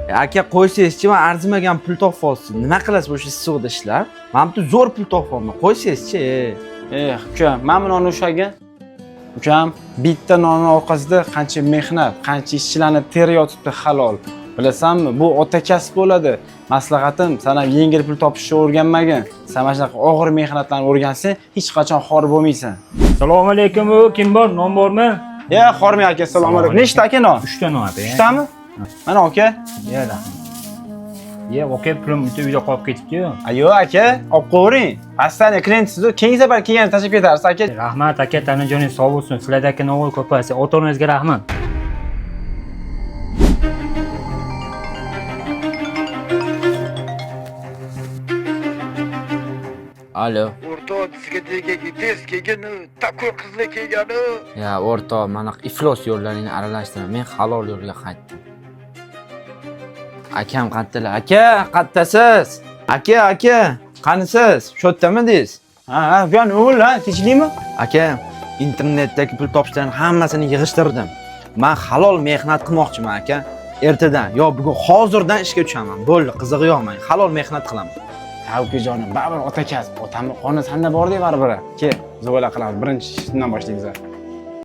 Aka, qo'ysangizchi, man arzimagan pul topyapsiz. Nima qilasiz o'sha issiqda ishlab? Man bitta zo'r pul topyapman. Qo'ysangizchi. Eh, ukam, mana bu nonni ushlagin. Ukam, bitta nonni orqasida qancha mehnat, qancha ishchilarni teri yotibdi halol. Bilasanmi, bu ota kasb bo'ladi. Maslahatim, san ham yengil pul topishni o'rganmagin. San mana shunaqa og'ir mehnatlarni o'rgansang, hech qachon xor bo'lmaysan. Assalomu alaykum, u kim bor? Non bormi? Ya, xormang aka, assalomu alaykum. Nechta aka non? 3 ta non aka. Uchtami? Mana aka. Ya, rahmat. Ya, aka, pulim bitta uyda qolib ketibdi-yu. A, yo'q aka, olib qo'yavering. Постоянно klientsiz, keyingi safar kelganda tashlab ketarsiz aka. Rahmat aka, tanajoningiz sog' bo'lsin. Sizlardagi nonlar ko'paysin. Ota-onangizga rahmat. Alo. O'rtoq, diskotekaga tez kelgin, такой qizlar kelgani. Ya o'rtoq, mana iflos yo'llaringni aralashtirma. Men halol yo'lga qaytdim. Akam qayerdalar? Aka, qayerdasiz? Aka, aka, qanisiz? Shu yerdamidingiz? Ha, ha, bu ham o'g'il, ha, tinchlikmi? Aka, internetdagi pul topishlarning hammasini yig'ishtirdim. Men halol mehnat qilmoqchiman, aka. Ertadan, yo bugun hozirdan ishga tushaman. Bo'ldi, qizig'i yo'q men. Halol mehnat qilaman. Ha, ukajonim, baribir ota kasb. Otamni qoni sanda bor-da baribir. Kel, zo'la qilamiz. Birinchi shundan boshlaymiz.